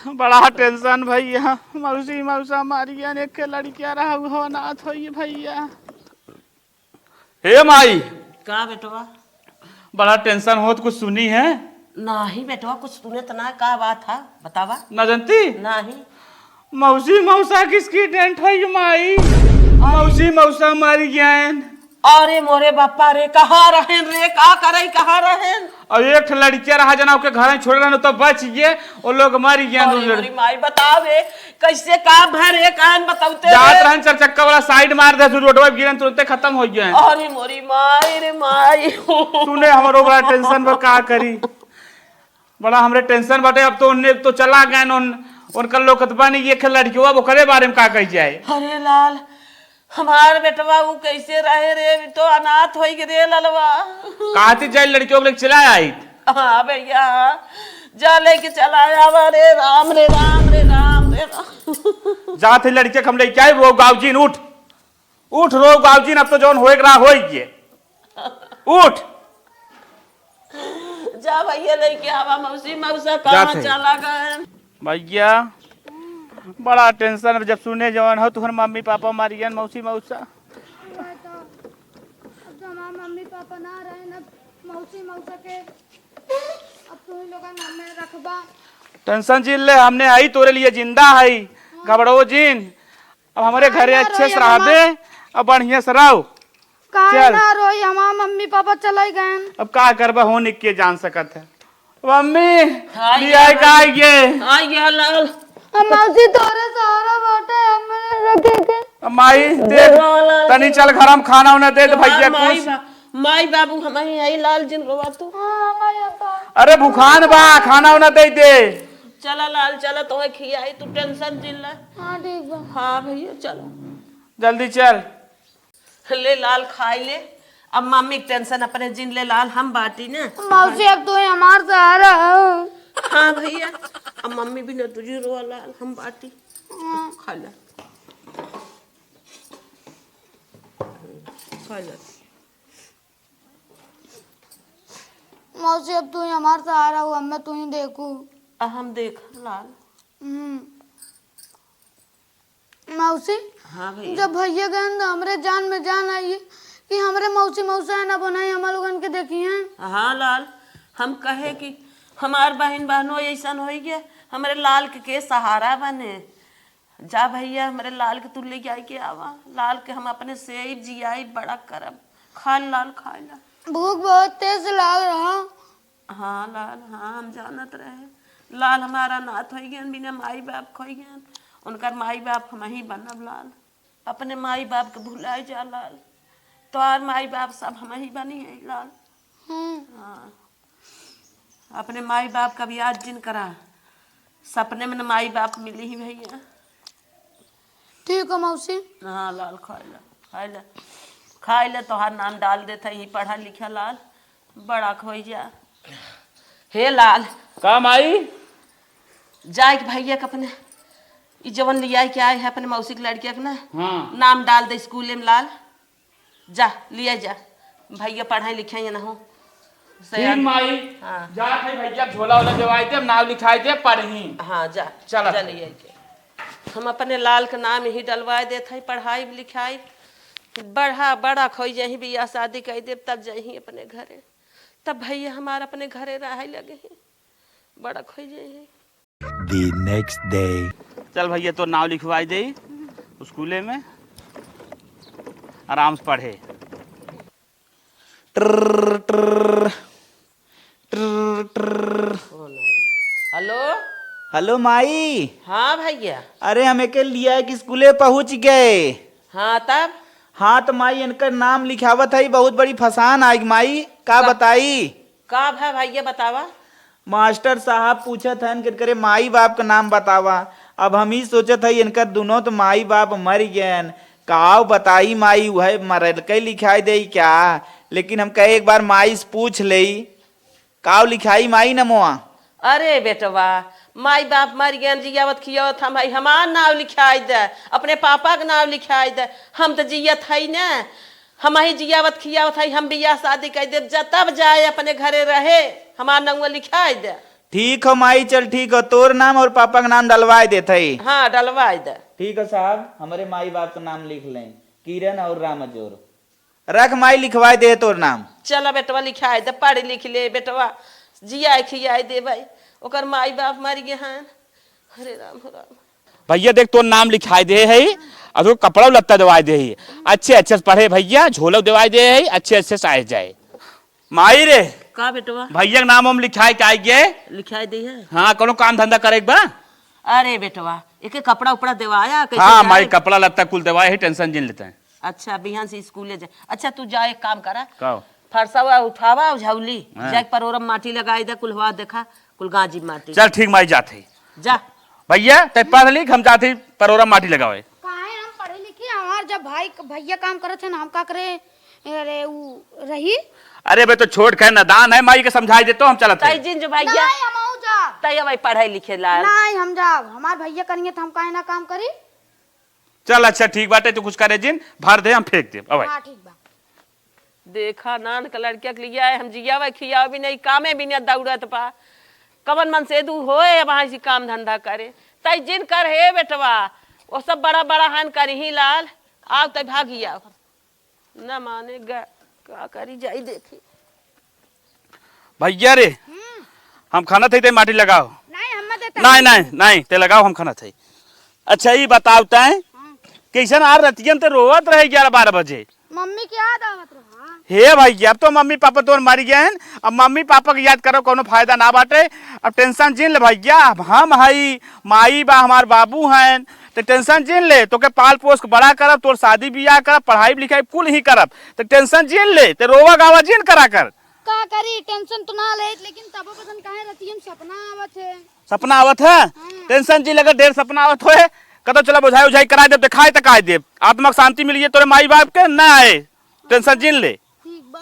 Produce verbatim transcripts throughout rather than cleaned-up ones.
बड़ा टेंशन भैया, मौसी मौसा मारियन, एक लड़किया रहा, उहो अनाथ होई भैया। हे माई, का बेटवा? बड़ा टेंशन होत, कुछ सुनी है? नाही बेटवा, कुछ सुने त ना, का बात है, बतावा। ना जानती? नाही। मौसी मौसा किसकी डेंट है ये माई? मौसी मौसा मारी गयन। अरे मोरे बापा रे, कहाँ रहेन रे, का करे, कहाँ रहेन? और एक ठे लड़किया रहा जना, ओके घर में छोड़े रहन, तो बच गए, वो लोग मर गए। अरे मोरी माई, बताओ रे, कैसे का भर एक आन बतौते जात रे? रहन, चार चक्का वाला साइड मार दे, रोडवा गिरन, तुरंते खत्म हो गए। अरे मोरी माई रे माई। सुने, हमरो बड़ा टेंशन बा, का करी? बड़ा हमरे टेंशन बाटे। अब तो उन्ने तो चला गए उन, उनकर लोकत बानी, ये खेल लड़कियों, अब ओकरे बारे में का कही जाए? अरे लाल, हमार बेटवा ऊ कैसे रहे रे, अभी तो अनाथ होई गे रे ललवा। कहती जाए लड़कियों के लेके चला आई। हाँ भैया, हाँ। जा लेके चला आवा रे राम, रे राम, रे राम, रे राम। जात ही लड़के के हम लेके आए, वो गाँव जी उठ। उठ रो गाँव जी, अब तो जौन होए के रहा, होई गए। उठ। जा भैया, लेके आवा मौसी मौसा, जात कहाँ है। चला गए? भैया, बड़ा टेंशन। अब जब सुने जवन हो, तुहर मम्मी पापा मारियन, मौसी मौसा। अब तो हमार मम्मी पापा ना रहे, अब मौसी मौसा के, अब तू ही लोगन हमें रखबा। टेंशन जिन ले, हमने आई तोरे लिए जिंदा है, घबराओ जिन। अब हमारे घरे ना अच्छे रोई से हमार रहबे, अब बढ़िया से रहो। काहे चल। ना रोई, हमार मम्मी पापा चले गए। अब का करबा, हो निक के जान सकत है। मम्मी, हाँ, ले ये आए का हमारे ये? हाँ, ये लाल। अब मौसी तोरे सहारा बाटे, हमें रखे के। अब माई, दे, रोवा लाल तनी जी। चल घर में खाना उना दे दे तोहार भैया माई कुछ। बा-, माई बाबू हम ही आई लाल जिन रोवा तू। हाँ, हमारे पापा। अरे भुखान बा, खाना उना दे दे। चला लाल, चला, तोहे खियाई, तू टेंशन जिन ले। हाँ, ठीक बा। हाँ भैया, चलो। जल्दी चल। ले लाल, खाई ले। अब मम्मी के टेंशन अपने जिन ले लाल, हम बाटी ना। मौसी, अब तू ही हमार सहारा हो। हाँ भैया, अब मम्मी भी ना तुझे रोआ लाल, हम बाटी। हाँ। खा ले। खा ले। मौसी, अब तू ही हमार सहारा हो, हमें तू ही देखू। अब हम देख लाल। हम्म। मौसी, हाँ भैया। जब भैया गए न, तो हमरे जान में जान आई कि हमरे मौसी मौसा है ना बनाई, हम लोगन के देखिए। हाँ लाल, हम कहे कि हमार बहिन बहनो ऐसन होई गया, हमरे लाल के, के सहारा बने। जा भैया, हमरे लाल के तू ले जाए के आवा, लाल के हम अपने सेब जियाई बड़ा करब। खा लाल, खा ला। भूख बहुत तेज लाग रहा। हाँ लाल, हाँ, हम जानत रहे। लाल हमारा अनाथ होई गयन, बिना माई बाप खोई गयन। उनकर माई बाप हम ही बनब लाल। अपने माई बाप के भुलाए जा लाल। तोहार माई बाप सब हम ही बनी है लाल। हम्म। हाँ। अपने माई बाप का भी याद जिन करा। सपने में न माई बाप मिली ही भैया। ठीक है मौसी। हाँ लाल, खाए ला, खाए ला, खाए ला, तोहार नाम डाल देत है, यहीं पढ़ा लिखा लाल, बड़ा खोई जा। हे लाल। का माई? जाए के भैया के अपने, ई जवन लियाई के आए है अपने मौसी के लड़किया के ना, हाँ। नाम डाल दे स्कूले में लाल। जा, लिया जा। भैया पढ़ाई लिखाई ना हो। ठीक माई, हाँ। जात है भैया, झोला वोला देवाई दे, नाव लिखाई दे, पढ़ी। हाँ, जा। चला। जा, लिया के। हम अपने लाल के नाम ही डलवाए देत है, पढ़ाई लिखाई। बढ़ा, बड़ा खोई जाही, बियाह शादी कई देब, तब जाही अपने घरे। तब भैया हमार अपने घरे रहे लगे ही। बड़ा खोई जाही। The next day। चल भैया, तो नाव लिखवाई दे स्कूले में, आराम से पढ़े। ट्र, ट्र, ट्र, ट्र। हेलो। हेलो माई। हाँ भैया। अरे, हम एके लिया के स्कूले पहुँच गए। हाँ, तब? हाँ, तो माई, इनकर नाम लिखावत है, बहुत बड़ी फसान आएगी माई, का का? बताई? का भा भैया, बतावा। मास्टर साहब पूछत हन कि इनकरे माई बाप का नाम बतावा। अब हम ही सोचत हई, इनकर दुनो तो माई बाप मर गयन, काव बताई माई, उहे मरलकै लिखाई देई क्या? लेकिन हम कहे एक बार माई से पूछ लेई, काव लिखाई माई नमवा? अरे बेटवा, माई बाप मर गयन, जियावत खियावत हम हई, हमार नाव लिखाई दे, अपने पापा के नाव लिखाई दे। हम तो जियत हई न, हम ही जियावत खियावत हई, हम बियाह शादी कई देब, जा तब जाए अपने घरे रहे, हमार नउआ लिखाई दे। ठीक हो माई, चल ठीक हो, तोर नाम और पापा का नाम डलवाए देत हई। हाँ, डलवाए दे। ठीक हो साहब, हमरे माई बाप का नाम लिख लें, किरण और रामजोर। रख माई, लिखवाए दे तोर नाम। चला बेटवा, लिखाए दे, पढ़ लिख ले बेटवा, जियाए खियाए दे भाई। ओकर माई बाप मर गए हैं। हरे राम, हो राम। भैया देख, तोर नाम लिखाए दे है, और तो कपड़ा लत्ता देवाए दे है, अच्छे अच्छे से पढ़े भैया, झोला देवाए दे है, अच्छे अच्छे से आए जाए। माई रे, का बेटवा? भैया के नाम हम लिखाए के आए गए। लिखाए दे है? हाँ, कोनो काम धंधा करे के बा? अरे बेटवा, एके कपड़ा उपड़ा देवाया, कैसे हाँ जाए? माई, कपड़ा लत्ता कुल देवाए है, tension जिन लेते हैं। अच्छा, बिहान से स्कूले जा। अच्छा, तू जा, एक काम करा। का? फरसवा उठावा और झौली, हाँ। जाके परोरम माटी लगाई दे, कुल हवा देखा, कुल गाजी माटी। चल ठीक माई, जात है। जा। भैया, ते पढ़ लिख, हम जात है परोरम माटी लगावे। काहे हम पढ़े लिखे? हमार जब भाई, भैया काम करत है ना, हम का करे? अरे, उ रही। अरे बे, तो छोट है, नादान है, माई के समझाई दे तो हम चलत है। तई जिन जो भैया। नहीं, हम आऊ जा। तई भाई पढ़े लिखे ला। नहीं, हम जाब। हमार भैया करिए तो हम काहे ना काम करी? चल, अच्छा, ठीक बाटे, तू कुछ करे जिन, भर दे, हम फेंक देब। अब हाँ, ठीक बा। देखा, नान का लड़किया के लिए आए, हम जियावे खियावे भी नहीं, कामे भी नहीं दौड़त बा। कवन मन से दू होए, वहाँ से काम धंधा करे। तई जिन कर हे बेटवा, वो सब बड़ा बड़ा हन करी ही लाल, आओ तई भागी आओ। न माने गा, का करी जाई देखी। भैया रे, हम्म। हम खाना थई, ते माटी लगाओ। नहीं, हम मत देता। नहीं, नहीं, नहीं, ते लगाओ, हम खाना थई। अच्छा, ई बताओ तैं, हाँ। कैसन आ रतियन ते रोवत रहे ग्यारह बारह बजे? मम्मी के याद आवत रहा। हे भैया, अब तो मम्मी पापा तोर मर गए हैं, अब मम्मी पापा के याद करो कोनो फायदा ना बाटे। अब tension जिन ले भैया, अब हम हई, माई बा, हमार बाबू हैं, तो tension जिन ले, तोके पाल पोस के बड़ा करब, तोर शादी बियाह करब, पढ़ाई लिखाई कुल ही करब, तो tension जिन ले, ते रोवा गावा जिन करा कर। का करी, tension तो ना लेत, लेकिन तबो पता न काहे रतियन सपना आवत है। सपना आवत है? हाँ। Tension जिन ले, अगर ढेर सपना आवत होए, कतो चला बुझाई उझाई कराई देब, देखाई तकाई देब, आत्मा के शांति मिली है तोरे माई बाप के, ना आए, tension जिन ले। ठीक बा।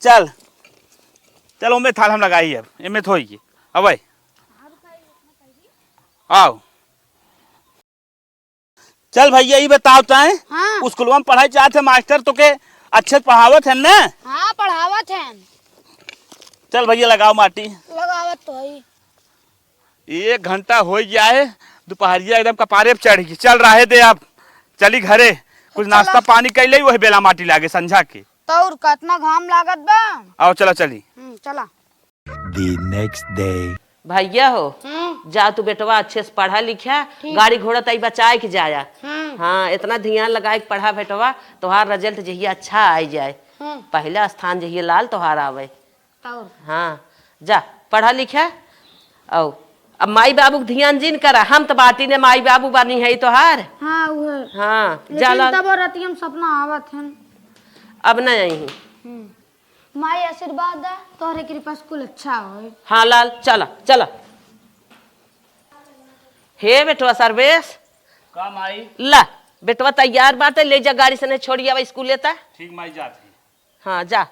चल, चल, ओमे थाल हम लगाई अब, एमे थोई के। अबे। आओ। चल भैया, ई बताओ तैं, हाँ। स्कूलवा में पढ़ाई चाहत है, मास्टर तोके अच्छे से पढ़ावत है ना? हाँ, पढ़ावत है। चल भैया, लगाओ माटी। लगावत तो है। एक घंटा हो गया है, दोपहरिया एकदम कपारे पे चढ़ गई। चल रहे दे अब, चली घरे, कुछ चला। नाश्ता पानी कर ले, वही बेला माटी लागे संझा के। तो और कितना घाम लागत बा। आओ चला चली। हम्म, चला। The next day। भैया हो, हम्म। जा तू बेटवा अच्छे से पढ़ा लिखा, ठीक। गाड़ी घोड़ा तई बचाए के जाया। हम्म। हाँ, इतना ध्यान लगाए के पढ़ा बेटवा, तोहार result जहिया अच्छा आई जाए, हम्म। पहला स्थान जहिया लाल तोहार आवे। तौर। हाँ, जा, पढ़ा लिखा। औ, अब माई बाबू के ध्यान जिन करा, हम तो बाटी ने माई बाबू बानी है तोहार। हाँ, उहे। हाँ, लेकिन जा लाल। तब रतिया में सपना आवत हन। अब न आई। हम्म। माई आशीर्वाद दा, तोहरे कृपा से कुल अच्छा होए। हाँ लाल, चला, चला। हे बेटवा सर्वेश। का माई? ला, बेटवा तैयार बाटे, ले जा गाड़ी से नहीं छोड़ी आवा स्कूल लेता। ठीक माई, जात ही। हाँ, जा।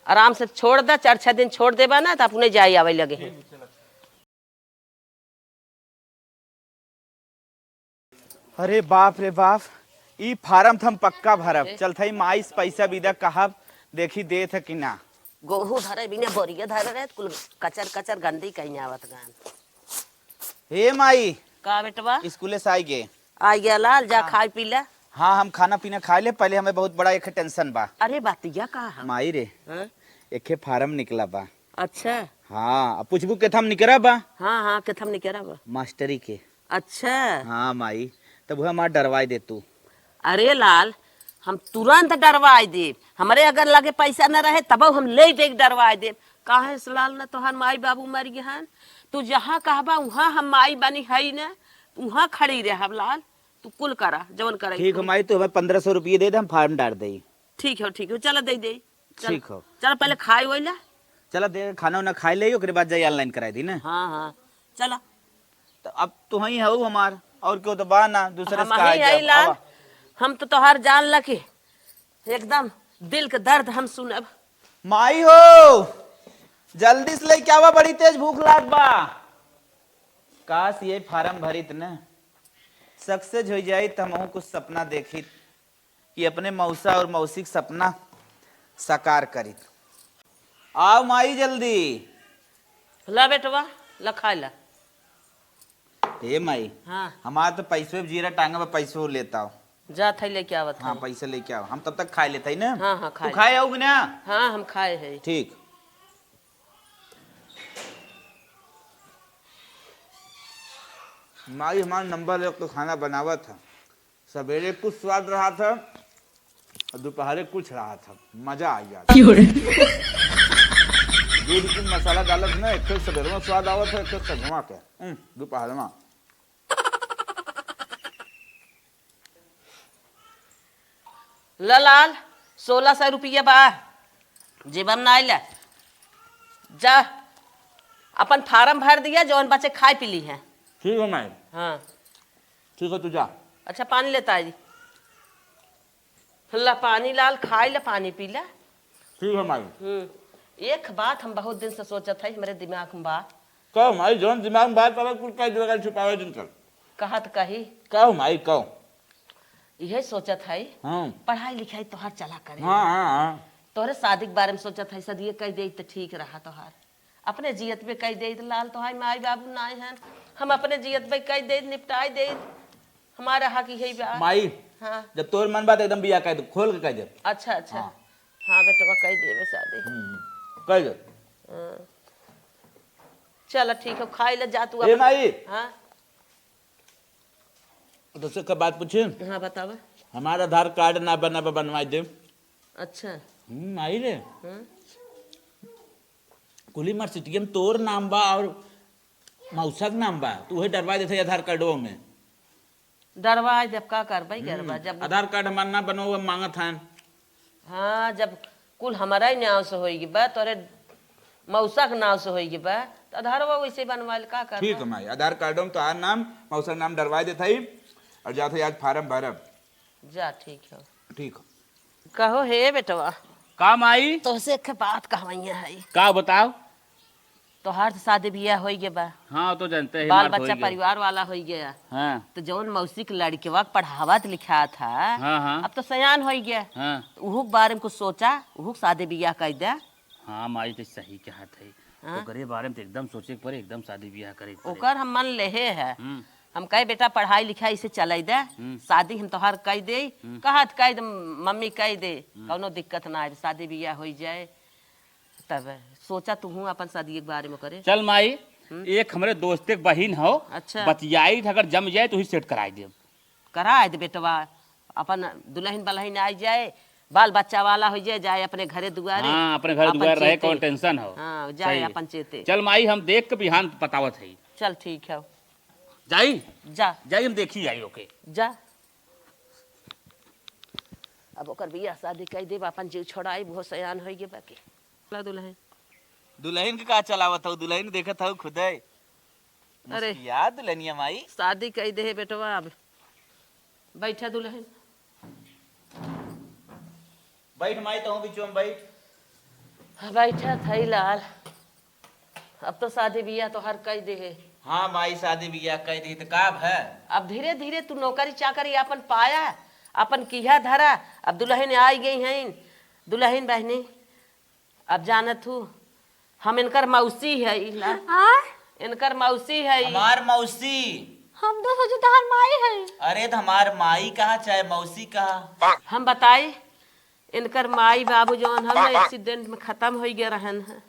आराम से छोड़ दे, चार छह दिन छोड़ देबा ना, तो अपने जाए आवे लगे हैं। अरे बाप रे बाप, ई फार्म त हम पक्का भरब। चल थई माई से पैसा बिदा कहब, देखी देत है कि ना। गोहूँ धरे बिना बोरिया धरे रहे, कुल कचर कचर गंदी कहीं आवत गान। हे माई, का बेटवा? स्कूले से आई गे। आ गया लाल, जा हाँ। खाए पी ले। हाँ, हम खाना पीना खाए ले, पहले हमें बहुत बड़ा एक tension बा। अरे बातिया का है? माई रे, हाँ? एक फार्म निकला बा। अच्छा। हाँ, अब पूछबू केथम निकरा बा? हाँ, हाँ, केथम निकरा बा? मास्टरी के। अच्छा। हाँ माई, तब वह हमार डरवाई दे तू। अरे लाल, हम तुरंत डरवाई देब। हमरे अगर लगे पैसा न रहे, तबो हम ले दे के डरवाई देब। काहे से लाल, न तोहार माई बाबू मर गए हन, तू जहाँ कहबा उहाँ हम माई बनी हई न, उहाँ खड़ी रहब लाल, तू कुल करा जवन करे। ठीक हो माई, तू हमें पन्द्रह सौ रुपये दे दे, हम फार्म डाल दे। ठीक हो, ठीक हो, चला दे दे। चल, ठीक हो। चल पहले खाए वही ला। चला दे, खाना उना खाए ले, ओकरे बाद जाई online कराई दी ना। हाँ, हाँ, चला। तो अब तू ही हऊ हमार, और क्यों तो बा ना, दूसरे से हम कहा ही जाए, आई लाल, आवा। हम तो तोहार जान लके एकदम दिल के दर्द हम सुनब। माई हो, जल्दी से लेके आवा, बड़ी तेज भूख लाग बा। काश ये फार्म भरित न, success हो जाई त हमहू कुछ सपना देखित कि अपने मौसा और मौसी के सपना साकार करित। आओ माई जल्दी। ला बेटवा, ला खाए ला। ए माई, हाँ। हमार तो पैसवे जीरा टांगे बा, पैसो लेता हो। जात है लेके आवत हाँ, है। पैसा लेके आओ, हम तब तक खाए लेते हैं ना। हाँ, हाँ, तू खाए। खाए आओगे ना? हाँ, हम खाए है। ठीक। माई हमार नंबर एक तो खाना बनावत है। सवेरे कुछ स्वाद रहा था और दोपहरे कुछ रहा था, मजा आ गया। क्यों रे? दूध की मसाला डालत ना, एक तो सवेरे में स्वाद आवत है, एक तो संझवा के। हम्म, दोपहर में। ललाल, सोलह सौ रुपया बा, जेबम ना आइला। जा, अपन फार्म भर दिया, जौन बचे खाए पी ली है। ठीक है माई। हाँ। ठीक है, तू जा। अच्छा, पानी लेता आई। ला पानी लाल, खाई ला, पानी पी ला। ठीक है माई। हम्म, एक बात हम बहुत दिन से सोचत है, हमरे दिमाग में बा। कहो माई, जौन दिमाग में बात आवे, कुल कह देवे, छुपावे जिन कर। कहत कही। कहो माई, कहो। इहे सोचत है, हाँ। पढ़ाई लिखाई तोहार चला करे। हाँ, हाँ, हाँ। तोहरे शादी के बारे में सोचत है, सदिये कह दे तो ठीक रहा तोहार। अपने जियत पे कह दे तो लाल, तोहार माई बाबू नाय हन, हम अपने जियत पे कह दे, निपटाई दे, हमारा हक यही बा। माई, हाँ। जब तोर मन बात एकदम बिया कह दे, खोल के कह दे। अच्छा, अच्छा। हाँ। हाँ बेटवा, कह देबे शादी। हम्म, कह दे। हाँ। चल ठीक है, खाई ले जा तू ए अपन। माई। हाँ। तो से का बात पूछे? हाँ, बतावा। हमारा आधार कार्ड ना बना बा, बनवाई दे। अच्छा। हम्म, माई रे। हाँ। कुल यूनिवर्सिटी में तोर नाम बा और मौसा के नाम बा, तू उहे डरवा देते आधार कार्डवा में। डरवा देब, का करबै, हम्म, गरबा जब आधार कार्ड हमार ना बनो, वो मांगत हन। हाँ, जब कुल हमारा ही नाव से होई बा, तोरे मौसा के नाव से होई बा, तो आधारवा वैसे बनवा ले, का करबा? ठीक है माई, आधार कार्डो में तोहार नाम, मौसा के नाम डरवा देत हई और जात हई आज फार्म भरब। जा, ठीक है। ठीक। कहो हे बेटवा। का माई? तोहसे एक बात कहवइया है। का बताओ? तोहार तो शादी बियाह होई गया बा। हाँ, तो जानते हैं, बाल हमार बच्चा होई गया। परिवार वाला होई गया। हाँ। तो जौन मौसी के लड़कवा के पढ़ावत लिखात है, हाँ, हाँ। अब तो सयान होई गया। हाँ। तो उहू के बारे में कुछ सोचा, उहू के शादी बियाह कर दे। हाँ माई, तो सही कहत है। हाँ। ओकरे बारे में तो एकदम सोचे के पड़े, एकदम शादी बियाह करे के पड़े। ओकर हम मन लेहे है। हम्म। हम कहे, "बेटा, पढ़ाई लिखाई से चलाई दे, हम्म। शादी हम तोहार कई दे।" हम्म। कहत, "कई दे, मम्मी, कई दे, हम्म। कौनो दिक्कत ना आए, शादी बियाह होई जाए।" तब सोचा तुहूँ अपन शादी के बारे में करे। चल माई, हम्म। एक हमरे दोस्ते के बहिन हो, अच्छा। बतियाई, अगर जम जाए तो ही सेट कराई देब। कराए दे बेटवा, अपन दुलहिन बलहिन आई जाए, बाल बच्चा वाला हो जाए, जाए अपने घरे दुआरे। हाँ, अपने घरे अपन दुआरे रहे, चेते। कौन टेंशन हो? हाँ, जाए सही। अपन चेते। चल माई, हम देख के बिहान बतावत हई। चल ठीक है। जाई? जा। जाई, हम देखी आई, ओके। जा। अब ओकर बियाह शादी कई देब, अपन जीव छोड़ाई, बहुत सयान होई गे बाकी। ला दुलहिन। दुलहिन के का चलावत हऊ? दुलहिन देखत हऊ खुदे। अरे। मुस्किया दुलहिनिया माई। शादी कई देहे बेटवा, अब बैठा दुलहिन। बैठ माई, तहूँ बीचो में बैठ। हाँ, बैठा थई लाल। अब तो शादी बियाह तोहार कई देहे। हाँ माई, शादी बियाह कई देहे तो का अब है? अब धीरे धीरे तू नौकरी चाकरी आपन पाया, आपन किहा धरा। अब दुलहिन आई गई हैं, दुलहिन बहनी। अब जानत हू, हम इनकर मौसी है, ई ला। हाँ? इनकर मौसी है ई। हमार मौसी। हम तो सोचे तोहार माई है। अरे, तो हमार माई कहा चाहे मौसी कहा। हम बताई, इनकर माई बाबू जौन हम ना, हाँ, हाँ। एक्सीडेंट में खत्म हो गए रहन है,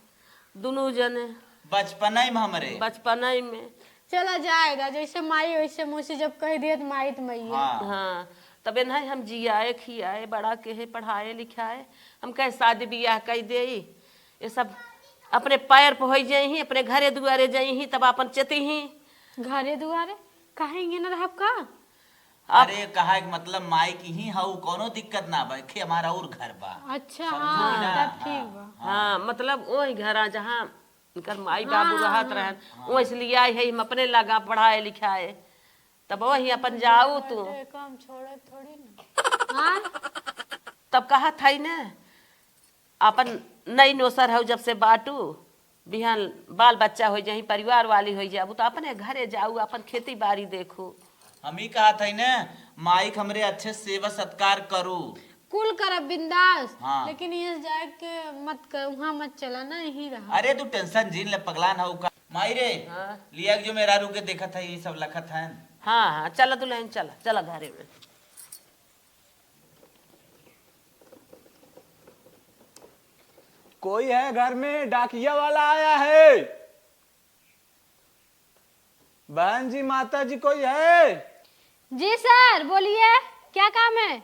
दुनू जने। बचपनई में हमरे। बचपनई में। चला जाएगा, जैसे माई वैसे मौसी, जब कह दिए तो माई तो माई है। हाँ। हाँ, तब इन्हें हम जियाए खियाए, बड़ा केहे, पढ़ाए लिखाए, हम कहे शादी बियाह कई देई, ये सब अपने पैर पर हो जाई ही, अपने घरे दुआरे जाई ही, तब अपन चेती ही। घरे दुआरे? काहे इंगे न रहब का? अब अरे, कहा के मतलब माई की ही हऊ, कौनो दिक्कत ना बा, खे हमारा और घर बा। अच्छा, समझू हाँ, ना? तब ठीक हाँ, बा। हाँ। हाँ, मतलब वही घर आ जहाँ इनकर माई बाबू हाँ, रहत हाँ। रहन, हाँ। वो इसलिए आई है, हम अपने लगा पढ़ाए लिखाए, तब वही अपन जाऊ तू। तो एका हम छोड़ब थोड़ी ना। हाँ? तब कहा था ही ना, अपन नई नोसर हऊ जब से बाटू, बिहान बाल बच्चा हो जाई, परिवार वाली हो जाबू, तो अपने घरे जाऊ, अपन खेती बाड़ी देखू। हम ही कहा था ना, माई के हमरे अच्छे सेवा सत्कार करू। कुल करब बिंदास, हाँ। लेकिन ये जाए के मत कर, वहाँ मत चला ना, यहीं रहा। अरे तू tension जिन ले, पगलान हऊ का? माई रे, हाँ। लिया जो मेहरारू के देखत है, ये सब लखत है। हाँ, हाँ, चला दुलहिन, चला, चला घरे में। कोई है घर में? डाकिया वाला आया है। बहन जी, माता जी, कोई है? जी सर, बोलिए, क्या काम है?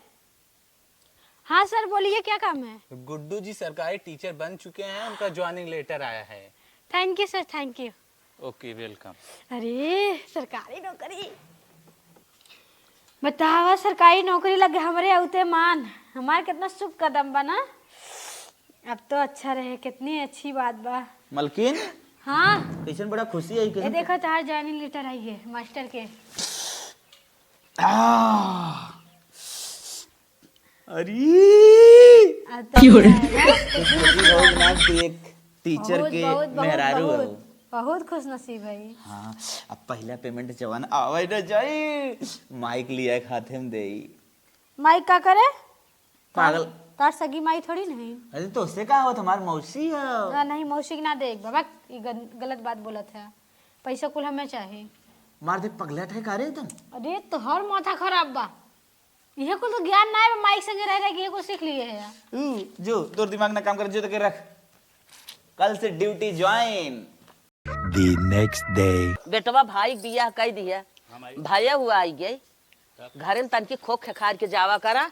हाँ सर, बोलिए, क्या काम है? गुड्डू जी सरकारी teacher बन चुके हैं, उनका joining letter आया है। Thank you सर, thank you। OK, welcome। अरे, सरकारी नौकरी। बतावा, सरकारी नौकरी लगे हमरे अउते मान, हमार कितना शुभ कदम बा ना। अब तो अच्छा रहे, कितनी अच्छी बात बा। मलकिन, हाँ। कैसन बड़ा खुशी है, ये कैसन? देखो, तोहार joining letter आई है मास्टर के। आ, अरे! अब तो क्यों रे? खुशनसीब हो ना, तू एक teacher बहुत, के बहुत, बहुत, मेहरारू बहुत, हो। बहुत खुशनसीब है। हाँ, अब पहला payment जवन आवे न जाई, माइक लिया के हाथे में देई। माइक का करे? पागल। तार सगी माई थोड़ी नहीं। अरे तो उससे का होत, हमार मौसी है। ना, नहीं, मौसी के ना दे एक बाबा, ये गन-, गलत बात बोलत है। पैसा कुल हमें चाही। मार दे, पगलेट है का रे एकदम? अरे तोहर माथा खराब बा, इहे कुल तो ज्ञान ना है, माइक संगे रह रह के ये कुल सीख लिए है। ऊ, जो तोर दिमाग ना काम करे, जो तके रख, कल से duty join। The next day। बेटवा भाई बियाह कई दिया, हाँ भाई। भया हुआ आई गई। घरे में तनकी खो खेखार के जावा करा,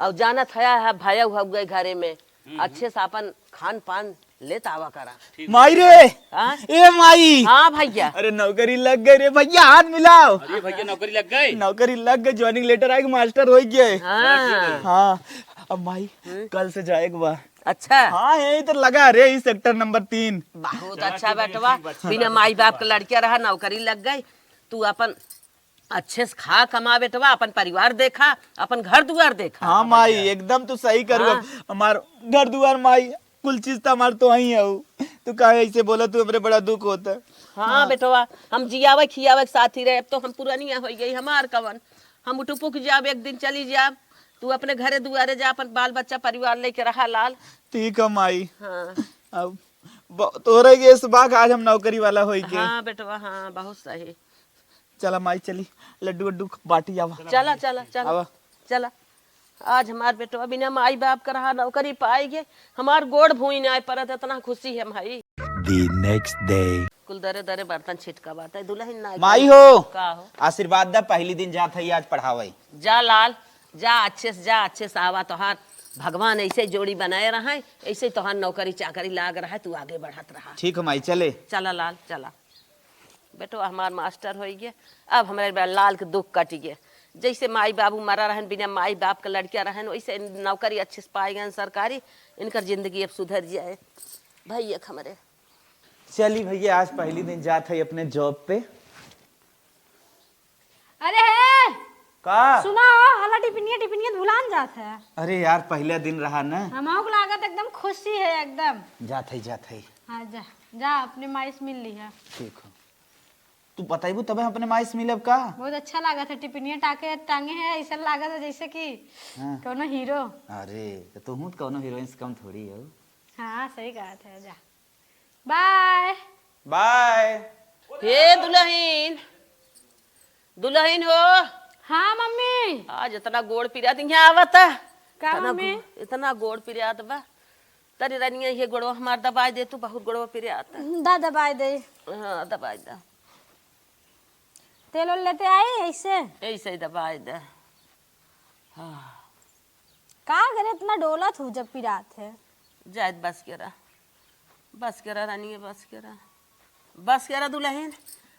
और जानत हया है भया हुआ गए घरे में, हम्म। अच्छे से अपन खान पान लेत आवा करा। ठीक। माई रे, हाँ? ए माई। हाँ भैया। अरे नौकरी लग गई रे भैया, हाथ मिलाओ। अरे भैया नौकरी लग गई? नौकरी लग गई, joining letter आए, मास्टर हो गए। हाँ। हाँ, अब माई, हम्म। कल से जाए के बा। अच्छा। हाँ, यही तो लगा रे, ई sector number तीन। बहुत अच्छा बेटवा, बिना माई बाप के लड़किया रहा, नौकरी लग गई, तू अपन अच्छे से खा कमा बेटवा, अपन परिवार देखा, अपन घर दुआर देखा। हाँ माई, एकदम तू सही करू। हाँ। अब हमार घर दुआर माई, कुल चीज तो हमार तो वही है। तू काहे ऐसे बोला, तू हमरे बड़ा दुख होता। हाँ बेटवा, हम जियावे खियावे के साथी रहे, अब तो हम पुरानिया हो गई, हमार कवन, हम उठुपुक जाब, एक दिन चली जाब, तू अपने घरे दुआरे जा, अपन बाल बच्चा परिवार लेके रहा लाल। ठीक है माई। हाँ। अब ब-, तोरे ये इस बात आज हम नौकरी वाला होई के। हाँ बेटवा, हाँ, बहुत सही। चला माई, चली लड्डू वड्डू बाटी आवा। चला, चला, चला, आवा। चला। आज हमार बेटवा बिना माई बाप का रहा नौकरी पाई गे, हमार गोड़ भूई ना परत, इतना खुशी है भाई। The next day। कुल दरे दरे बर्तन छिटका बात है, दुल्हन ना माई हो। का हो? आशीर्वाद दा, पहली दिन जात है आज पढ़ावे। जा लाल, जा अच्छे से, जा अच्छे से आवा, तोहार भगवान ऐसे जोड़ी बनाए रहे, ऐसे तोहार नौकरी चाकरी लाग रहा है, तू आगे बढ़त रहा। ठीक है माई, चले। चला लाल, चला। बेटो, हमार मास्टर होई गए, अब हमरे बा-, लाल के दुख कट गए। जैसे माई बाबू मरा रहन, बिना माई बाप के लड़किया रहन, वैसे नौकरी अच्छे से पाए गए सरकारी, इनकर जिंदगी अब सुधर जाए। भैया हमरे। चली भैया, आज पहली दिन जात है अपने job पे। अरे हे! का? सुना हो, हला टिफिनिया, टिफिनिया भुलान जात है। अरे यार, पहला दिन रहा ना। हमहू के लागत एकदम खुशी है एकदम। जात है, जात है। हाँ, जा, जा अपने माई से मिल लिहा। ठीक हो। तू बताइबू तबे हम अपने माई से मिलब का? बहुत अच्छा लागत है, टिफिनिया टाके, टांगे है, ऐसा लागत है जैसे कि हाँ। कौनो हीरो। अरे, तो तू हूँ कौनो हीरोइन से कम थोड़ी हो। हाँ, सही कहत है, जा। बाय। बाय। हे दुलहिन, दुलहिन हो। हाँ मम्मी। आज इतना गोड़ पिरात, यहाँ आवत। का इतना मम्मी? गो-, इतना गोड़ पिरात बा। तरी रनिया, ये गोड़वा हमार दबाई दे तू, बहुत गोड़वा पिरात। दा दबाई दे। हाँ, दबाई दा। तेल ओल लेते आई ऐसे? ऐसे ही दबाई दा। हाँ। का करे इतना डोलत हूँ जब पिरात है? जायद बस करा, बस करा रानिया, बस करा, बस करा दुलहिन।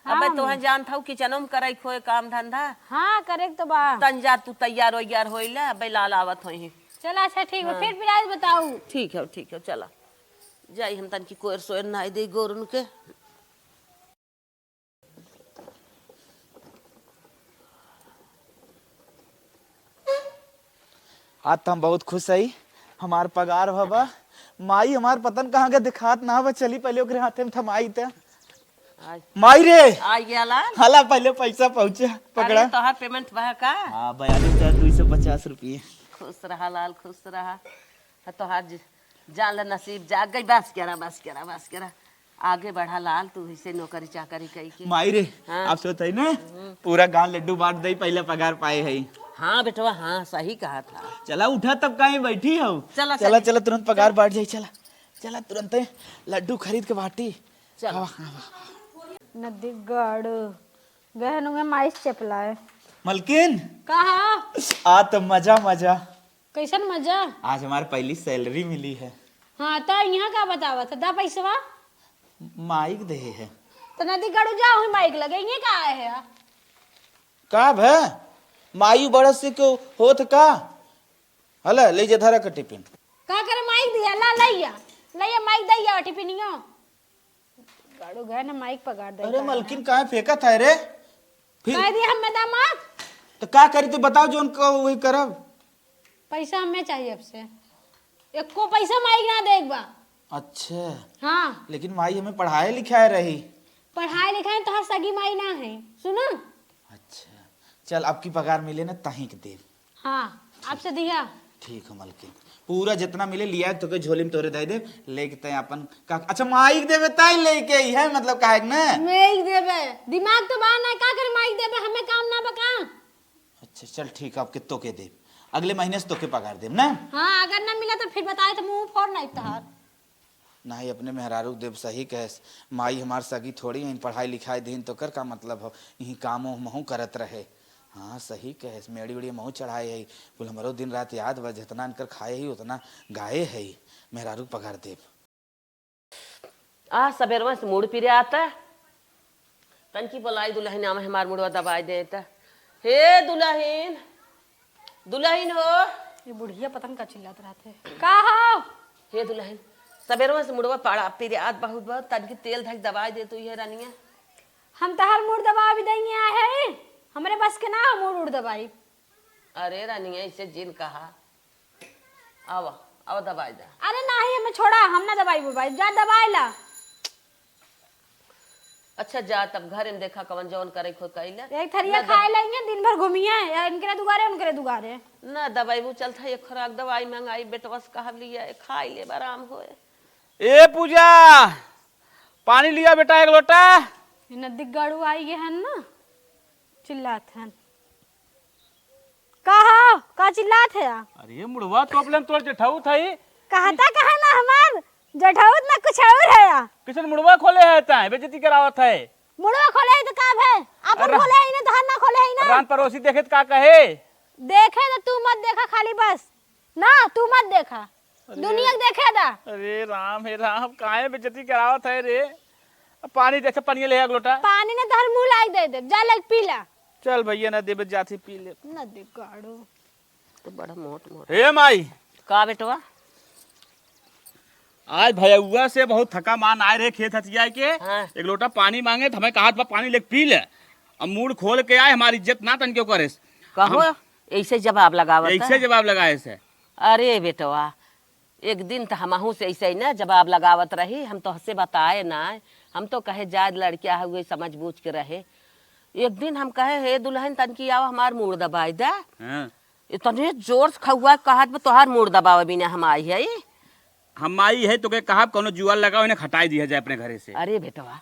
हाँ, अबे मम्मी। तोहे जानत हूँ किचनो में करे खोए काम धंधा। हाँ, करे के तो बा। तन जा तू तैयार वैयार होइला, अबे लाल आवत होई। चला, अच्छा ठीक बा, हाँ। फिर पिरात बताऊ। ठीक है, ठीक है, चला। जाई हम तनकी कोयर सोयर नाई दे गोरुन के। आज तो हम बहुत खुश हई, हमार पगार भवा। माई हमार पतन कहाँ के दिखात ना बा, चली पहले ओकरे हाथे में थमाई त। आज माई रे! आ गया लाल। हाला, पहले पैसा पहुँचे, पकड़ा। अरे, तोहार payment बा का? हाँ, बयालीस हजार दो सौ पचास रुपये। खुश रहा लाल, खुश रहा। हाँ, तोहार ज-, जान ले नसीब जाग गई। बस करा, बस करा, बस करा। आगे बढ़ा लाल, तू इसे नौकरी चाकरी कई के। माई रे, हाँ। आप सोचत है ना, पूरा गांव लड्डू बांट दे, पहले पगार पाए है। हाँ बेटवा, हाँ, सही कहा था। चला उठा, तब काहे बैठी हो? चला, चला, चला। चला, तुरंत पगार बांट जाई, चला। चला, तुरंते लड्डू खरीद के बांटी। चला। खावा, खावा। नदी गड़ गहन हुए माइस चपलाए। मलकिन। कहा? आ तो मजा, मजा। कैसन मजा? आज हमार पहली सैलरी मिली है। हाँ, त इहाँ का बतावत है? दा पैसवा। माइक देहे है। त नदी गड़ू जा, हुई माइक लगे, इहाँ का आए है? का भे? माई बड़स से क्यों होत का? हला, ले जा धरा के टिफिन। का करे माइक दिया? ला, लैया। लैया माइक दैया टिफिनियो। गाड़ू गए ना माइक पगार दे अरे का मलकिन, है? काहे फेंकत है रे? फिर कह दिया हमें दामाद। तो का करी, तो बताओ, जोन कहो वही करब। पैसा हमें चाहिए आपसे। एको पैसा माइक ना देख बा। अच्छा। हाँ। लेकिन माई हमें पढ़ाए लिखाए रही। पढ़ाए लिखाए तो हर सगी माई ना है। सुनो। अच्छा। चल, अब की पगार मिले ना, तहीं के देब। हाँ, आपसे दिया। ठीक है मलकिन, पूरा जितना मिले लिया, तोके झोली में तोरे दे दे, लेके तय अपन का, अच्छा, माइक देवे तय लेके ही है, मतलब, काहे के ना? माइक देवे, दिमाग तो बा ना, का करे माइक देवे, हमें काम ना बा का? अच्छा, चल ठीक है, अब कित्तो के देब, अगले महीने से तोके पगार देब ना। हाँ, अगर ना मिला तो फिर बताए तो मुंह फोड़ नहीं तहार। नाही, अपने मेहरारू के देब, सही कहेस। माई हमार सगी थोड़ी हईन, पढ़ाई लिखाई दीन तो कर का मतलब हो, यही कामो हमहू करत रहे। हाँ, सही कहेस, मेड़ी उड़ी हमहू चढ़ाए हई, कुल हमरो दिन रात याद बा, जितना इनकर खाए हई उतना गाए हई। मेहरारू के पगार देब। आ, सबेरवा से मूड़ पिरात। तनकी बोलाई दुलहिन, आवे हमार मुड़वा दबाई देत। हे दुलहिन, दुलहिन हो। ये बुढ़िया पता न का चिल्लात रहत है। का हो? हे दुलहिन, सबेरवा से मुड़वा पाड़ा पिरात बहुत बा, तनकी तेल धक दबाई दे तू ये रनिया। हम तहार मूड़ दबावे देंगे आए हैं, हमरे बस के ना हो मूड़ उड़ दबाई। अरे रनिया, इसे जिन कहा। आवा, आवा दबाई दा। अरे नाही, हमें छोड़ा, हम ना दबाई बुबाई, जा दबाई ला। अच्छा जा तब घरे में देखा कवन जवन करे खोद कइला। एक थरिया ना दब- खाए लेंगे, दिन भर घूमिया, या इनकरे दुआरे, उनकरे दुआरे। ना दबाई वो चलता, एक खुराक दवाई मंगाई, बेटवा से कहब लिया, खाई ले, आराम होए। ए पूजा, पानी लिया बेटा एक लोटा। ये नदी गाड़ू आई गए हन ना, चिल्लात हन। का हो? का चिल्लात है? अरे मुड़वा तोपले में तोर जेठाऊ था ही। कहता कहा ना हमार जेठाऊ ना कुछ और है या? किसन मुड़वा खोले है ताए, बेइज्जती करावत है। मुड़वा खोले है तो का भे? अपन अरे खोले है ना, तोहर ना खोले है ना। रान पड़ोसी देखे तो का कहे? देखे तो तू मत देखा खाली बस। ना, तू मत देखा। अरे। दुनिया के देखे दा। अरे राम, हे राम, काहे बेइज्जती करावत है रे? अब पानी दे, अच्छा, पानी ले एक लोटा। पानी ने तोहर मुँह लाई दे दे, जा लग पी ला। चल भैया, ना देबे, जाती पी ले। ना दे गाड़ो। तो बड़ा मोट मोट। हे माई। का बेटवा? आज भैया से बहुत थका मान आए रहे खेत हथिया के। हाँ। एक लोटा पानी मांगे तो हमें कहा, "बा, पानी लेके पी ले।" अब मूड़ खोल के आए, हमारी इज्जत ना तन क्यों करे। कहो, हम ऐसे जवाब लगावत ऐसे है। जवाब लगाए से। अरे बेटवा, एक दिन त हमहू से ऐसे ही ना जवाब लगावत रही, हम तोहसे बताए ना, हम तो कहे जाए लड़किया हुए समझ बूझ के रहे। एक दिन हम कहे, "हे दुलहिन, तनकी आवा हमार मूड़ दबाई दा।" हाँ। इतने जोर से खउआ कहत बा, "तोहार मूड़ दबावे बिना हम आई है।" हम आई है तो के कहब, "कौनो जुआर लगाओ, इन्हें हटाई दिया जाए अपने घरे से।" अरे बेटवा,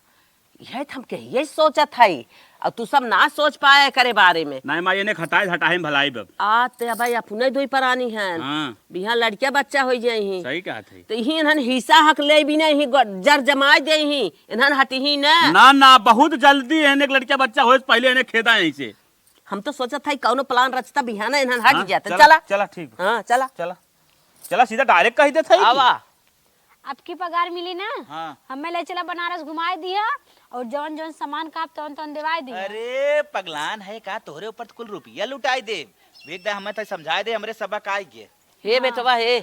यही तो हम कहिए सोचत हई, और तू सब ना सोच पाए करे बारे में। नहीं माई, इन्हें हटाए, हटाए में भलाई बब। आ, ते अब भाई अपने दोई परानी हैं। हाँ। बिहान लड़किया बच्चा हो जाई ही। सही कहत है। तो ही इन्हन हिस्सा हक ले भी नहीं, ही ग-, जर जमाए दे ही, इन्हन हटी ही ना। ना, ना, बहुत जल्दी है, एक लड़किया बच्चा होए से पहले इन्हें खेदा यहीं से। हम तो सोचत हई कौनो plan रचता, बिहान इन्हन हट हाँ, जाते। चला, चला। चला, ठीक बा। हाँ, चला। चला। चला, सीधा direct कही देत हई कि आवा। अब की पगार मिली ना, हाँ। हमें ले चला बनारस घुमाए दिया और जौन जौन सामान का आप तौन तौन देवाए दिया। अरे, पगलान है का? तोहरे ऊपर तो कुल रुपया लुटाए दे। वेख दा, हमें तो समझाए दे, हमरे सबक आए गे। हे हाँ। बेटवा, हे।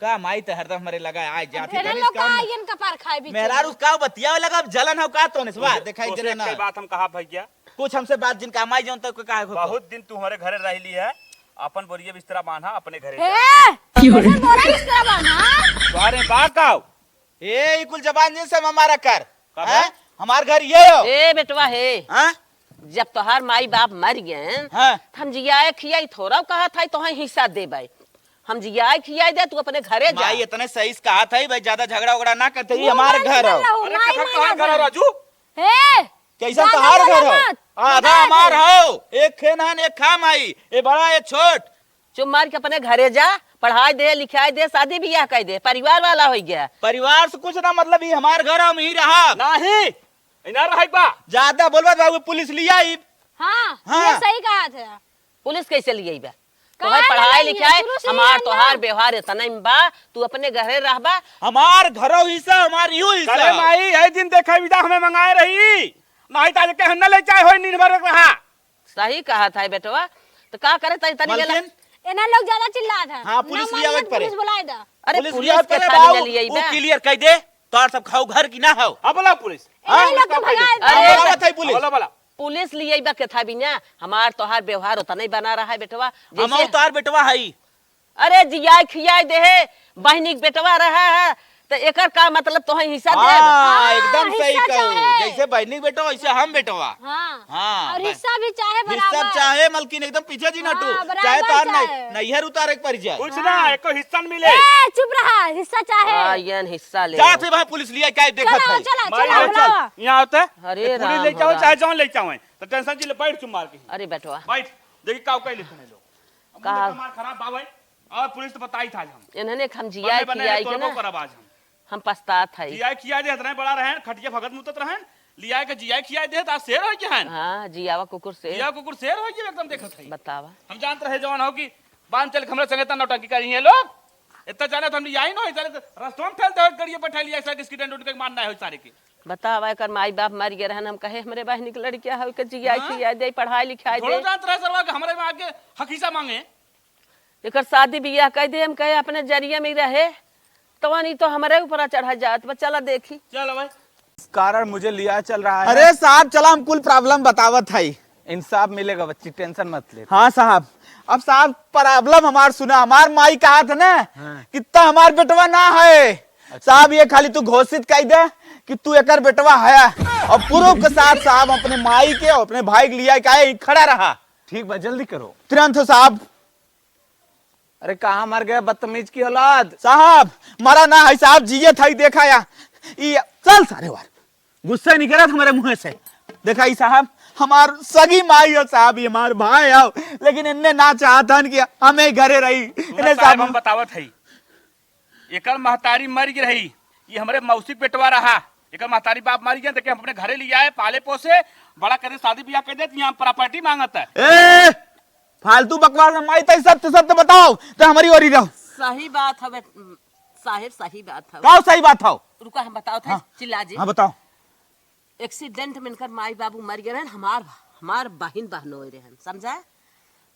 का माई तो हरदम हमरे लगा आए जाते, इन्हन लोग का आइयन कपार खाए बीच में। मेहरारू का बतियावे लगा, अब जलन हो का तोने से? वाह, देखा एक जने ना। बात हम कहा भैया। कुछ हमसे बात जिन काम आई जौन तो काहे को बहुत दिन तू हमारे घरे रह ली है, अपन बोरिया बिस्तरा बांधा अपने घरे जा। ए, कैसे बोरा बिस्तरा बांधा? तोहरे बा का? ए, ई कुल जबान जिन से हमारा कर। का हैं? बा? हमार घर ये हो। ए बेटवा हे। हाँ? जब तोहार माई बाप मर गए, हाँ। त हम जियाए खियाई थोड़ा कहत हई तोहे हिस्सा देबै। हम जियाए खियाए दे, तू अपने घरे जा। माई इतने सही से कहा था भाई, ज्यादा झगड़ा उगड़ा ना करते, ये हमार घर हो। अरे, माई कैसा तोहार घर हो, राजू? हे, कैसा तोहार घर हो? आधा हमार हो, एक खेन हन, एक खा माई, ये बड़ा, ये छोट। चुप मार के अपने घरे जा, पढ़ाई दे, लिखाई दे, शादी बियाह कर दे, परिवार वाला हो गया। परिवार से कुछ ना मतलब, ये हमार घर, हम ही रहा। नहीं, इना रहे बा। ज्यादा बोलबा बाबू, पुलिस लिया ही। हाँ, हाँ। ये सही कहा था। पुलिस कैसे लिया ही बा? तोहर पढ़ाई लिखाई, हमार तोहार व्यवहार इतना ही बा, तू अपने घरे रहबा। हमार घरो हिस्सा, हमार इहो हिस्सा। अरे माई, यही दिन देखे विदा हमें मंगाए रही, नहीं तो आज के हम न ले चाहे होई नींद भर रहा। सही कहा था बेटवा, तो का करे तनी तनी गेला। मलकिन? एना लोग ज्यादा चिल्लात है। हाँ, पुलिस ना लियावे के पड़े। पुलिस बुलाए दा। अरे पुलिस पुलिस लियावे के पड़े थाने बाबू, ले लियाई वो बा। क्लियर कह दे, तोर सब खाऊ घर की ना हो। हाँ, बोला पुलिस। हाँ? एना लोग के भगाए दा। अरे, बोला बताई पुलिस। बोला, बोला। पुलिस लियाई बा के था भी ना, हमार तोहार व्यवहार उतना ही बना रहा है बेटवा, हम जैसे तोहार बेटवा हई। अरे जियाए खियाए देहे, बहिनी के बेटवा रहा है, तो एकर का मतलब तोहे हिस्सा दे? हाँ, हाँ, एकदम सही हिस्सा कहू। चाहे। जैसे बहिनी के बेटवा, वैसे हम बेटवा। हाँ। हाँ, और बस। हिस्सा भी चाहे हिस्सा बराबर। चाहे, मलकिन एकदम पीछे जी ना हाँ, हटू। बराबर चाहे तोहार चाहे। नहीं, नैहर उतारे के पड़ जाए। कुछ ना, हाँ। एको हिस्सा न मिले। ए, चुप रहा, हिस्सा चाहे। हाँ, यन हिस्सा ले। जा थे भाई पुलिस लिया, क्या देखत चला, है? चला, भाई, चला, आओ, चल। बुलावा। यहाँ होते? अरे ये पुलिस राम ले हो जाओ, राम। चाहे जौन ले जाओ, तो टेंशन जी ले, बैठ चुप मार के। अरे बेटवा। बैठ, देखी का कह लेते हैं लोग। का? दिमाग खराब बा भाई, और पुलिस तो बताई था आज हम। इन्हने के हम जियाए बने बने खियाए के तोड़बो ना, करब आज हम। हम पछतात हई। जियाए खियाए दे, इतना बड़ा रहन, खटिया भगत मुतत रहन, लियाए के जियाए खियाए दे, तो आज शेर हो के हन। हाँ, जियावा कुकुर शेर। जिया कुकुर शेर हो के एकदम देखत हई। बतावा। हम जानत रहे जवान हो कि बांध चल के हमरे संगे इतना नौटंकी करी है लोग। इतना जाने तो हम लियाई न हो, इतना रस्तों में फैलते हो, गड़िया बैठा लिया, ऐसा किसकी डंड उठ के मारना है सारे के। बतावा, एकर माई बाप मर गए रहन, हम कहे हमरे बहिनी के लड़किया है, ओके जियाए हाँ? खियाए दे, पढ़ाई लिखाए थोड़ा दे। जानत रहे सरवा कि हमरे में आके हकीसा मांगे। एकर शादी बियाह कह दे, हम कहे अपने जरिए में ही रहे, तवन ई तो हमरे ऊपर चढ़ा जात बा। चला देखी। चल भाई। इस कारण मुझे लिया चल रहा है। अरे साहब, चला हम कुल problem बतावत हई। इंसाफ मिलेगा बच्ची, tension मत ले। हाँ साहब, अब साहब problem हमार सुना, हमार माई कहा था ना हाँ। कि त हमार बेटवा ना है। अच्छा। साहब ये खाली तू घोषित कह दे कि तू एकर बेटवा है और proof के साथ साहब अपने माई के और अपने भाई के लिया के आए, खड़ा रहा। ठीक बा, जल्दी करो। तुरंत हो साहब। अरे कहाँ मर गया बदतमीज की औलाद? साहब, मरा ना है साहब, जियत है, देखा या। ई, चल सारे वार, गुस्सा निकलत हमरे मुँह से। देखा ई साहब, हमार सगी माई हो साहब, ये हमार भाई हो, लेकिन इनने ना चाहतन कि हमें घरे रही। सुना इन्हें साहब, साहब हम बतावत है, एकर महतारी मर गई रही, ये हमरे मौसी के बेटवा रहा, एकर महतारी बाप मर गया, देखे हम अपने घरे ले आए, पाले पोसे, बड़ा करे, शादी ब्याह कर दे, यहाँ property मांगत है। ए, फालतू बकवास ना माई, तई सत्य सत्य बताओ, तो हमारी ओरी रहो। सही बात हवे, साहेब, सही बात हवे। का सही बात हो? रुका, हम बताओ थे, हाँ। चिल्ला जी। हाँ, बताओ। Accident में इनकर माई बाबू मर गए रहन, हमार, हमार बहिन बहनोई रहन, समझा?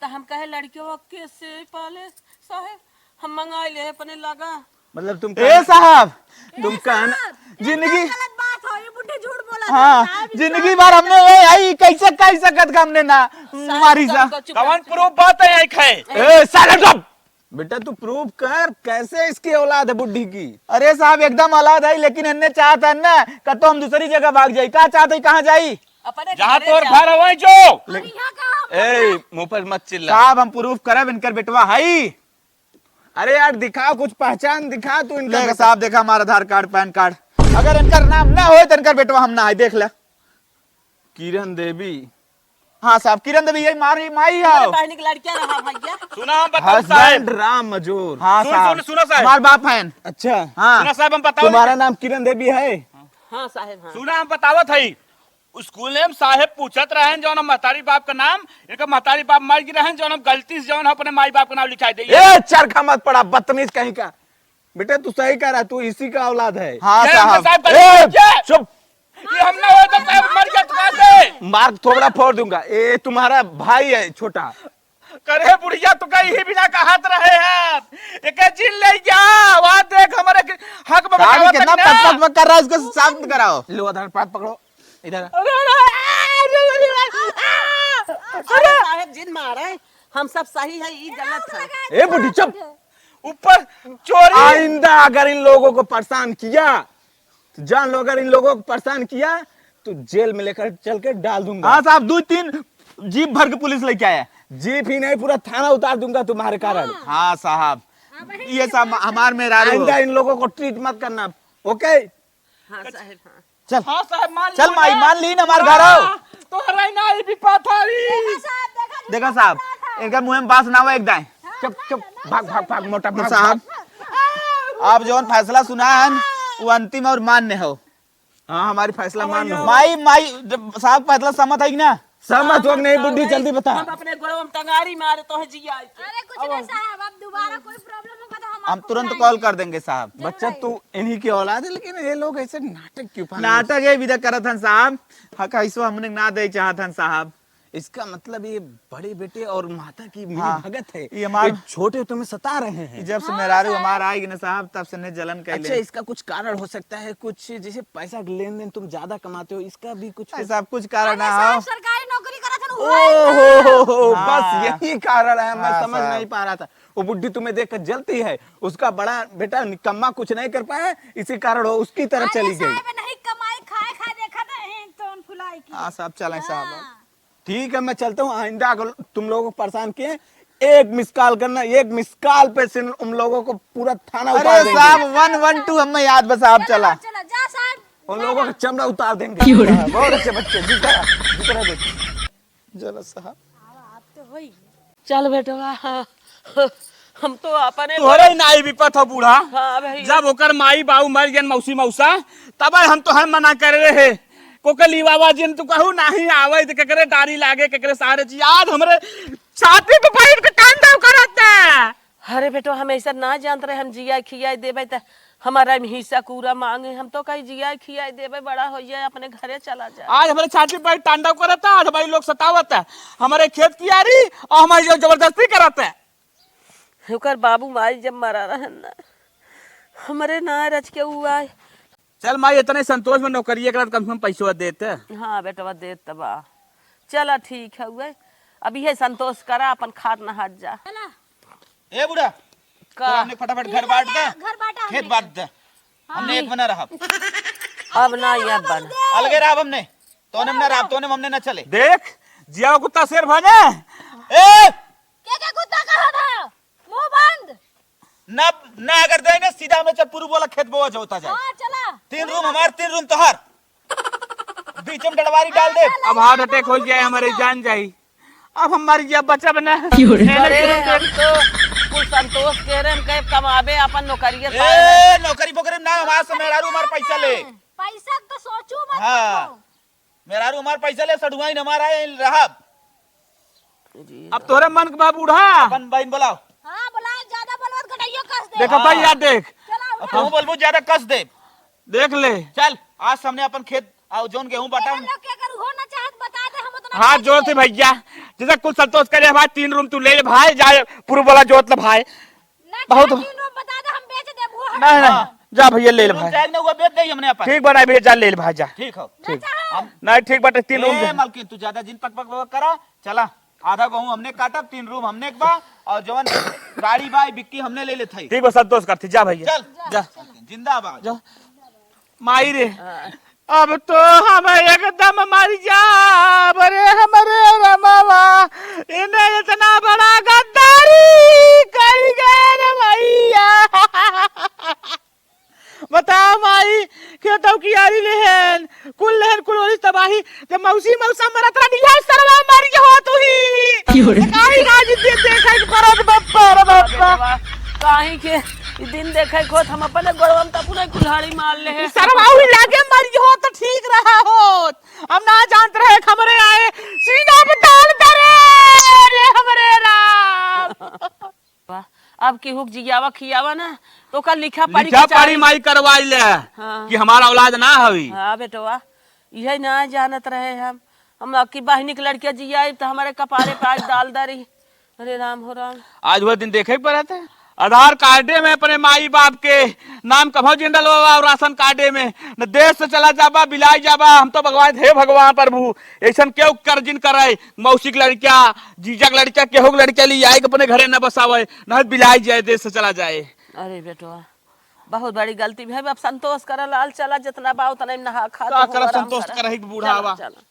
तो हम कहे लड़कियों के से पाले, साहेब, हम मंगा ले अपने लगा। मतलब तुम ए कहा साहब, तुम ए कहना साहब, जिंदगी इतना गलत बात हो, ये बुढ़ी झूठ बोला हाँ, था, साहब, जिंदगी इतना भर हमने ए आई कैसे कह सकत का हमने ना साहब, मारी सा। तुमको चुप कवन रहो। Proof बात है आई खाए? ए साला चुप। बेटा तू proof कर, कैसे इसकी औलाद है बुढ़ी की? अरे साहब एकदम औलाद है, लेकिन इनने चाहत है ना, कतो हम दूसरी जगह भाग जाई। का चाहत है, कहाँ जाई? अपने जहाँ घरे तोर जाओ। घर है वहीं जो। और यहाँ का हम ए, मुंह पर मत चिल्ला। साहब हम proof करब, इनकर बेटवा है। अरे यार दिखा, कुछ पहचान दिखा तू इनका देख बेटा। साहब, देखा हमारा आधार कार्ड, पैन कार्ड। अगर इनकर नाम ना होए तो इनकर बेटवा हम ना है, देख ले। किरण देवी। हाँ साहब, किरण देवी यही मारी माई है। हमारे बहन की लड़कियां रहा भैया। सुना हम बताओ साहब। Husband राम मजूर। हाँ सुन, साहब। सुन, सुनो साहब। हमारे बाप हैं। अच्छा। हाँ। सुना साहब, हम बताओ। तुम्हारा नाम किरण देवी है? हाँ साहब, हाँ। सुना हम बतावत है। स्कूल में साहेब पूछत रहन, जौन हम महतारी बाप का नाम, इनका महतारी बाप मर गए रहन, जौन हम गलती से जौन हम अपने माई बाप का नाम लिखाई दे। ए, चरखा मत पड़ा, बदतमीज कहीं का। बेटा, तू सही कह रहा है, तू इसी का औलाद है। हाँ, ये साहब। हमके साहब ए, गलती किया। चुप। ये हम ना होए तो साहब मर गया तो कैसे? मार थोबड़ा फोड़ दूंगा। ए, तुम्हारा भाई है छोटा। करे बुढ़िया तो कहीं ही बिना कहत रहे हैं। एके जिन ले जा, वहाँ देख हमारे के हक में साहब, बतावत कितना तक ना। पक पक कर रहा है, इसको शांत कराओ। लो, आधार कार्ड पकड़ो, इधर आ। अरे, अरे, अरे, अरे, अरे, अरे। अरे साहब, जिन मारे, हम सब सही है, ई गलत है। ए बुढ़ी, चुप। ऊपर चोरी। आइंदा अगर इन लोगों को परेशान किया, तो जान लो, अगर इन लोगों को परेशान किया, तो जेल में लेकर चल के डाल दूंगा। हाँ साहब, दो तीन जीप भर के पुलिस लेके आया। जीप ही नहीं, पूरा थाना उतार दूंगा तुम्हारे कारण। हाँ। हाँ साहब, ये सब हमार मेहरारू हो। आइंदा इन लोगों को ट्रीट मत करना, ओके? हाँ साहब, हाँ। चल। हाँ साहब, मान चल ली माई, ना। मान ली ना, हमार घर हो। हाँ, तोहरा ही ना, ये भी पाथा ही। देखा साहब, देखा जी, देखा साहब, पाथा। इनका मुंह में बास ना हो एक दाएं। चुप, चुप, भाग, भाग, भाग, मोटा, भाग, साहब, भाग। आप जौन फैसला सुना है, वो अंतिम और मान्य हो। हाँ, हमारी फैसला अब मान लो। यो माई, माई, जब साहब फैसला सहमत है कि ना? सहमत हो कि नहीं, बुड्ढी, जल्दी बता। हम अपने गोड़वा में टंगारी मारे तो है जिया। अरे कुछ नहीं साहब, अब दोबारा कोई प्रॉब्लम होगा तो हम हम आपको तुरंत बताएंगे। कॉल कर देंगे साहब। जरूर बच्चा, आइए। तू इन्हीं की औलाद है, लेकिन ये लोग ऐसे नाटक क्यों फांस नाटक ये विदा करत हन साहब। हक हिस्सा हमने ना दे चाहत हन साहब। इसका मतलब ये बड़े बेटे और माता की मिली हाँ, भगत है। ये हमार ये छोटे तुम्हें सता रहे हैं। जब से हाँ, मेहरारू साहब। हमार आएगी ना साहब, तब से ने जलन कैले। अच्छा, इसका कुछ कारण हो सकता है, कुछ जैसे पैसा के लेन देन, तुम ज्यादा कमाते हो, इसका भी कुछ ऐसा कुछ कारण अरे ना साहब, हो। सरकारी नौकरी करत हन, ओ हुआ है हो ना। हो हो, बस हाँ। यही कारण है, मैं हाँ, समझ साहब। नहीं पा रहा था। वो बुड्ढी तुम्हें देख कर जलती है, उसका बड़ा बेटा निकम्मा कुछ नहीं कर पाया, इसी कारण वो उसकी तरफ अरे चली गई। साहब, नहीं कमाई, खाए, खाए देखा तो हैं तो फुलाई की। हाँ साहब, चलें साहब। हाँ। ठीक है, मैं चलता हूँ। आइंदा अगर तुम लोगों को परेशान किए, एक मिस कॉल करना, एक मिस कॉल पे से उन लोगों को पूरा थाना उतार अरे देंगे। साहब, वन वन टू हमें याद बस, आप चला, चला। चला, जा साहब। उन लोगों का चमड़ा उतार देंगे। क्यों रे? बहुत अच्छे बच्चे, जितना, जितना बेटे। चला साहब। आप तो होई। चल बेटवा, हम तो अपने तोहरे ही नाई विपत हो बूढ़ा। हाँ भैया। जब ओकर माई बाऊ मर गए मौसी मौसा, तब हम तो हम मना कर रहे। कोके लिवावा जिन तू कहू नाही आवे, तो केकरे डारी लागे, केकरे सारे चीज। आज हमरे छाती पे बैठ के तांडव करत है। अरे बेटवा, हम ऐसा ना जानत रहे, हम जिया खिया देबे त हमारा में हिस्सा कूरा मांगे। हम तो कहीं जिया खिया देबे, बड़ा हो जाए, अपने घरे चला जाए। आज हमरे छाती पे तांडव करत है, आज भाई लोग सतावत है, हमारे खेत कियारी और हमारी जो जबरदस्ती करत है। ओकर बाबू माई जब मरा रहन ना, हमरे ना रच के उ आए। चल माई, इतने संतोष में नौकरी एक रात कम से कम पैसवा देत। हाँ बेटवा, देत त बा। चला ठीक हउए, अब इहे संतोष करा, अपन खात नहात जा। चला। ए बूढ़ा, का? तोरा हमने फटाफट घर बांट दे, घर बांटा खेत हमने बांट के। दे। हाँ। हमने एक मना रहब। अब ना ये बन। अलगे रहब हमने। तोने हमने रहब, तोने हमने ना चले। देख, जिया कुत्ता शेर भने। ए! के के कुत्ता कहा था? मुंह बंद। ना, ना अगर दे ना, सीधा हमने चल पूर्व वाला खेत बोआ जोता जाए। हाँ, चला। तीन रूम हमार, तीन रूम तोहार। बीच में डलवारी डाल दे। अब हार्ट अटैक हो जाए, हमारे जान जाई। अब हम मर गया, बचब ना। क्यों रे? अरे, हम तो कुल संतोष के रहे, हम कहे कमाबे, अपन नौकरिया ए, नौकरी बोकरी ना, हमार से मेहरारू हमार पैसा ले। पैसा तो सोचू मत हाँ। करो। मेहरारू हमार पैसा ले, सढ़ुआइन हमार आए, रहब। अब तोहरे मन के बा बूढ़ा। अपन बहिन बोलाओ। हाँ, बोलाओ, ज्यादा बोलबो तो गटइयो कस दे। देखो भाई, हाँ। यार देख। चला, अब उठा। तू बोलबू ज्यादा कस दे। देख ले। चल, आज सामने अपन खेत और जौन गेहूं बाटा। अरे लोग के अगर हो ना चाहत बता दे, हम उतना हाथ जोड़ से भैया, जैसे कुछ संतोष करे भाई, तीन रूम तू ले ले भाई, जा पूर्व वाला जोत ले भाई। ना बहुत चाहे तीन रूम बता दे, हम बेच देब, वो नहीं, नहीं, हाँ। जा भैया, ले ले भाई। जाए ना, वो बेच देई हमने अपन। ठीक बा भैया, जा ले ले भाई, जा। ठीक हो। ठीक। हम नहीं, ठीक बाटे, तीन रूम ए, दे। मालकिन, तू ज्यादा जिन पक पक पक करा, चला। आधा गेहूं हमने काटब, तीन रूम हमने के बा, और जवन गाड़ी बा, बिक्की हमने ले लेत हई। ठीक बा, संतोष करती, जा भैया। चल। जा। जिंदाबाद। जा। माई रे, हाँ। अब तो हम एकदम मर जाब रे हमरे रमवा, इन्हें इतना बड़ा गद्दारी करी गए रे भैया। बताओ माई, खेतौ कियारी लेहन, कुल लेहन, कुल होली तबाही। जब मौसी मौसा मरत रहन, इहे सरवा मर गए हो तू ही। क्यों रे? काहे का आज दिन देखे के परत बप्पा रे बप्पा। काहे के ई दिन देखे के होत, हम अपने गोड़वा में त अपने कुल्हाड़ी मार ले है। सरवा हुई लागे मर गए हो तो ठीक रहा होत। हम ना जानत रहे खबरे आए, सीधा पे डाल दे रे, रे हमरे राम। वाह, अब केहू के जियावा खियावा ना, तो ओकर लिखा पढ़ी लिखा के पढ़ी चाही। माई करवाई ले हाँ। कि हमारा औलाद ना हवी। हाँ बेटवा, इहे ना जानत रहे हम। हम अक्की बहिनी के लड़किया जियाई तो हमारे कपारे पे आज डाल दरी। अरे राम हो राम। आज वह दिन देखे के पड़त है। आधार कार्डे में अपने माई बाप के नाम कभो जिन डलवा और राशन कार्डे में न देश से चला जाबा, बिलाई जाबा। हम तो भगवान, हे भगवान प्रभु, ऐसन केहू कर जिन कराए, मौसी के लड़किया, जीजा के लड़किया, केहू के लड़किया ले आए के अपने घरे न बसावे, न बिलाई जाए, देश से चला जाए। अरे बेटवा, बहुत बड़ी गलती भई। अब संतोष कर लाल, चला जितना बा उतना ही नहा खा का तो हो, करब, आराम संतोष करा। करही के बूढ़ा चला, बा। चला।